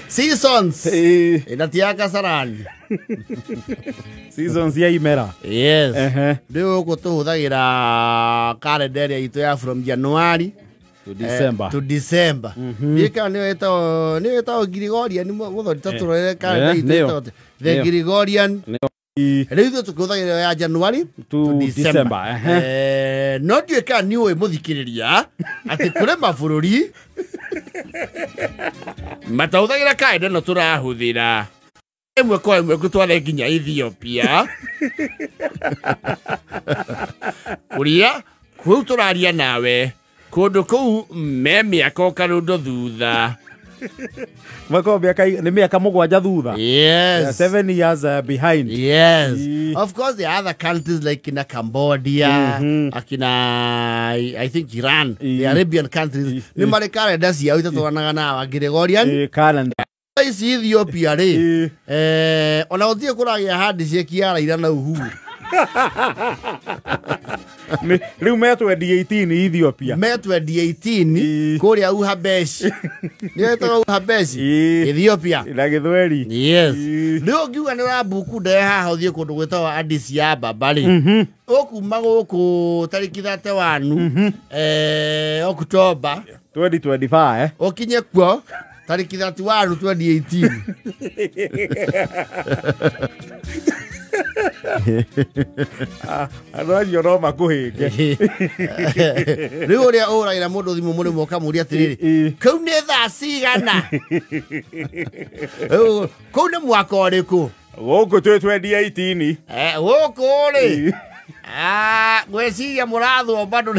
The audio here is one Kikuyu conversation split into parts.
Seasons. Na ti ya Kasarani. Seasons ya imera. Yes. Rĩu gũkũ tũhũthagĩra calendar ĩrĩa itũ ya from January to December. To December. Gĩka nĩyo ĩtagwo, nĩyo ĩtagwo Gregorian, mũthoni ta tũrorere calendar itũ Nĩyo. ĩtagwo the Gregorian. Rĩu ithuĩ tũkĩhũthagĩra ya January to December. No ndiũĩ kana nĩ ũĩ mũthikĩrĩria atĩ kũrĩ mabũrũri matahũthagĩra kalenda ĩno tũrahũthĩra. Ĩmwe kwa ĩmwe ngũtware nginya Ethiopia. Kũrĩa kũu tũraria nawe kũndũ kũu me mĩaka o karũndo thutha. Mwaka mĩaka nĩ mĩaka 7 thutha. Yes. 7 years behind. Yes. Of course there are other countries like kina Cambodia, akina I think Iran, the Arabian countries. Nĩ marĩ calendar ciao itatwaranaga na wa Gregorian calendar. Ici Ethiopia rĩ, ona gũtirĩ kũragĩa handi cia Kiara na Uhuru. Rĩu me 2018 Ethiopia. Me 2018 kũrĩa Uhabeshi. Nĩ ĩtagwo Uhabeshi Ethiopia. Na Gĩthweri. Yes. Rĩu ũngiuga nĩ ũrambuku ndege haha ũthiĩ kũndũ gwĩtagwo Addis Ababa rĩ, ũkuma gũkũ tarĩki 31 October 2025 ũkinye kuo tarĩki 31 2018. Andũ acio no makũhĩnge. Rĩu ũrĩa ũhũragĩra mũndũ thimũ mũrĩmo ũkamũria atĩrĩrĩ, kũu nĩ thaa cigana? Kũu nĩ mwaka ũrĩkũ? Gũkũ twĩ 2018. Gũkũ rĩ, ngwĩciria mũrathwo bado.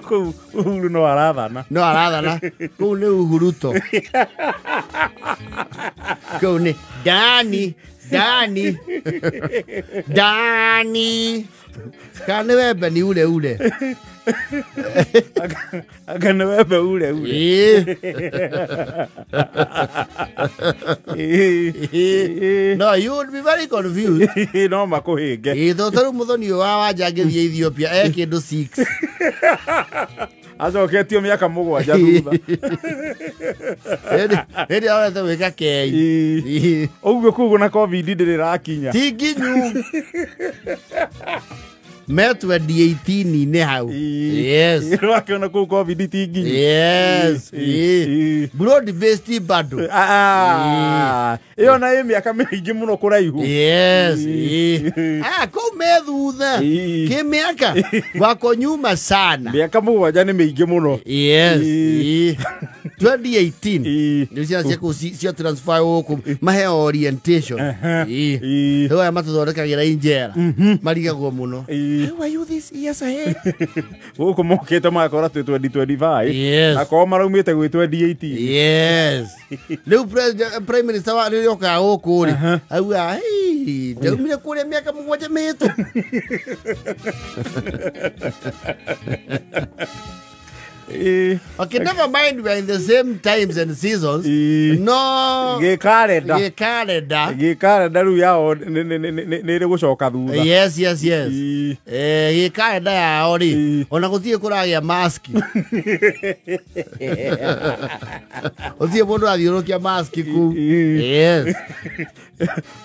Kũu Uhuru no arathana. No arathana. Kũu nĩ Uhuruto. Kũu nĩ Dani. Dani. Dani. Kana nĩ wembe ni ure ure. Anga nĩ wembe ure ure. No, you would be very confused. No makũhĩnge. Tondũ ta rĩu mũthoni ũyũ wa Wanja angĩthiĩ Ethiopia e kĩndũ 6. Acoketio mĩaka 7 thutha. Hĩndĩ arorete gwĩka kei. Ũguo kũu na COVID ndĩrĩ ĩrakinya. Ti nginyu. Me 2018 nĩ hau. Yes. Ũrakĩona kũu COVID ti nginyu. Yes. Broad based bado. Ĩyo na ĩ mĩaka mĩingĩ mũno kũraihu. Yes. Kũu me thutha. Kĩmĩaka wako nyuma sana. Mĩaka 7 nĩ mĩingĩ mũno. Yes. 2018. Nĩ ciana cia kũu cia transfer gũkũ maheo orientation. Rĩu aya matũthondekagĩra injera. Marigagwo mũno. How are you this years ahead? Gũkũ mokĩte magakora twĩ 2025. Yes. Na korwo maraumĩte gwĩ 2018. Yes. Rĩu prime minister wa rĩrĩa okaga gũkũ rĩ, augaga, hey, ndaumire kũrĩa mĩaka 7 mĩhĩtũku. Okay, never mind, we are in the same times and seasons. No. Gĩkarenda. Gĩkarenda. Gĩkarenda rĩu yao nĩ ĩrĩ gũcoka thutha. Yes, yes, yes. Gĩkarenda yao rĩ, ona gũtirĩ kũragĩa mask. Gũtirĩ mũndũ athiũrũkia mask kũu. Yes.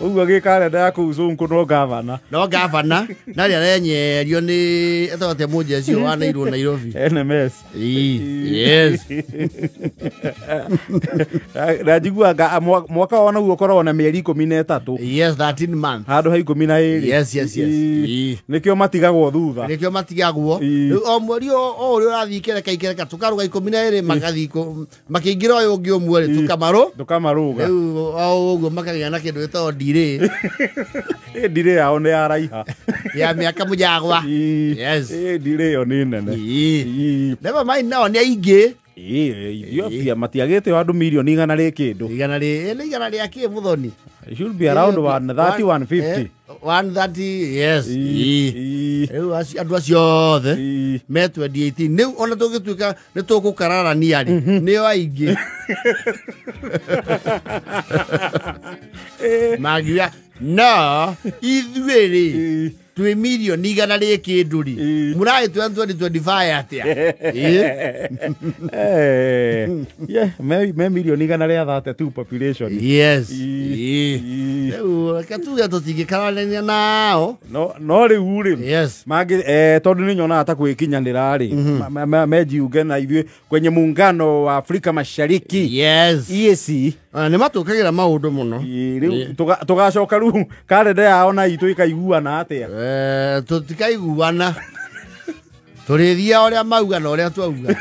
Ũguo gĩkarenda ya kũu Sonko no gavana. No gavana. Na rĩrĩa arenyerio nĩ etagwo atĩa mũnjeci ũyũ wanairwo Nairobi. NMS. Yes. Na njiguaga mwaka wa naguo ũkoragwo na mĩeri 13. Yes, 13 months. Handũ ha 12. Yes, yes, yes. Nĩkĩo matigagwo thutha. Nĩkĩo matigagwo. Rĩu o mweri o ũrĩa ũrathiĩ ikereka ikereka tũkarũga 12 magathiĩ makĩingĩra ũyũ ũngĩ ũmwe rĩ tũkamarũ. Tũkamarũga. Rĩu o ũguo makagĩa na kĩndũ gĩtagwo delay. Delay yao nĩ yaraiha. Ya mĩaka mũjagwa. Yes. Delay ĩyo nĩ nene. Never mind nao nĩ aingĩ. Ethiopia matiagĩte andũ mirioni 100 rĩ kĩndũ. Igana rĩ, nĩ igana rĩa kĩ mũthoni? It should be around 130, 150. 130, yes. Rĩu andũ acio othe me 2018. Rĩu ona tũngĩtuĩka nĩ tũgũkararania rĩ, nĩo aingĩ. Mangiuga, no, ithuĩ rĩ, Twĩ mirioni igana rĩ kĩndũ rĩ, mũragĩtwĩra 2025 atĩa? Eh, yeah, me milioni 132 population. Yes. Rĩu reke tuge tũtingĩkararania nao. No rĩu rĩ, mangĩ tondũ nĩ nyonaga ta gwĩkinyanĩra rĩ, mejiunge na ithuĩ kwenye muungano wa Afrika Mashariki, EAC. Ah, nĩ matũkagĩra maũndũ mũno. Rĩu tũgacoka rĩu karenda yao na itũ ĩkaiguana atĩa? Tũtikaiguana, tũrĩthiaga ũrĩa mauga na ũrĩa twauga.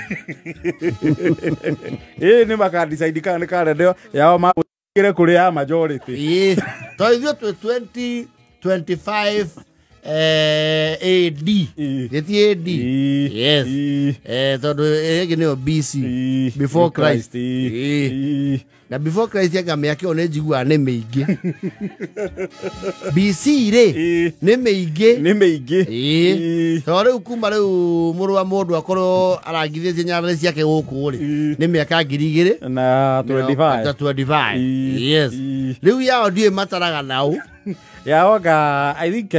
Ĩ nĩ makadicaidi kana nĩ karenda yao magĩre kũrĩ ya majority. Ĩĩ, tondũ ithuĩ twĩ 2025 AD. Gĩti AD. Yes. Tondũ ĩngĩ nĩyo BC, before Christ. Na before Christ anga mĩaka ĩyo nĩ njiguaga nĩ mĩingĩ. BC rĩ, nĩ mĩingĩ. Nĩ mĩingĩ. Tondũ rĩu kuma rĩu mũrũ wa mũndũ akorwo arangithĩtie nyarĩrĩ ciake gũkũ rĩ, nĩ mĩaka 2000 na 25. Na 25. Yes. Rĩu yao ndiũĩ mataraga nao. Yaoga I think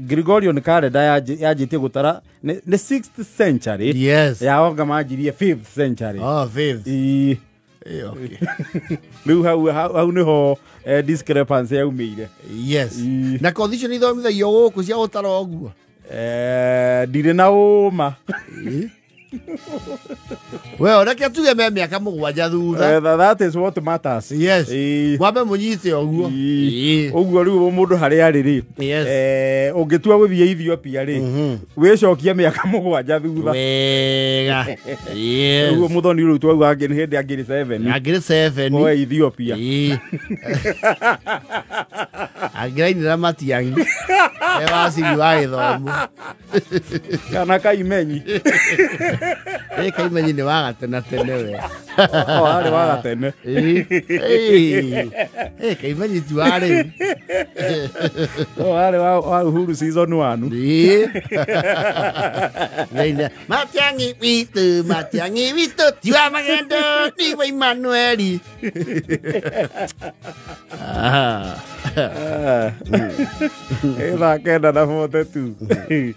Gregorian calendar yanjĩtie gũtara nĩ 6th century. Yaoga manjirie 5th century. Oh, fifth. Okay. Rĩu hau nĩho discrepancy yaumĩire. Na kothi icio nĩ ithomithagio gũkũ cia gũtara ũguo? Ndirĩ na ũma. We reke tuge me mĩaka 7 thutha. That is what matters. Mwambe mũnyite ũguo. Ũguo rĩu mũndũ harĩa arĩ rĩ, ũngĩtua gũthiĩ Ethiopia rĩ, wĩcokie mĩaka 7 thutha. Wega. Ũguo mũthoni rĩu twauga angĩ nĩ hĩndĩ angĩrĩ 7. Angĩrĩ 7. Oe Ethiopia. Angĩrainĩra Matiang'i. E waciri wa gĩthomo. Kana Kaimenyi. Kaimenyi nĩ wa gatene tene we. O arĩ wa gatene. Kaimenyi ti wa rĩu. O arĩ wa Uhuru season 1. Matiang'i witũ, Matiang'i witũ, ti wa magendo, ni wa Emmanueli. Thaa 9:42.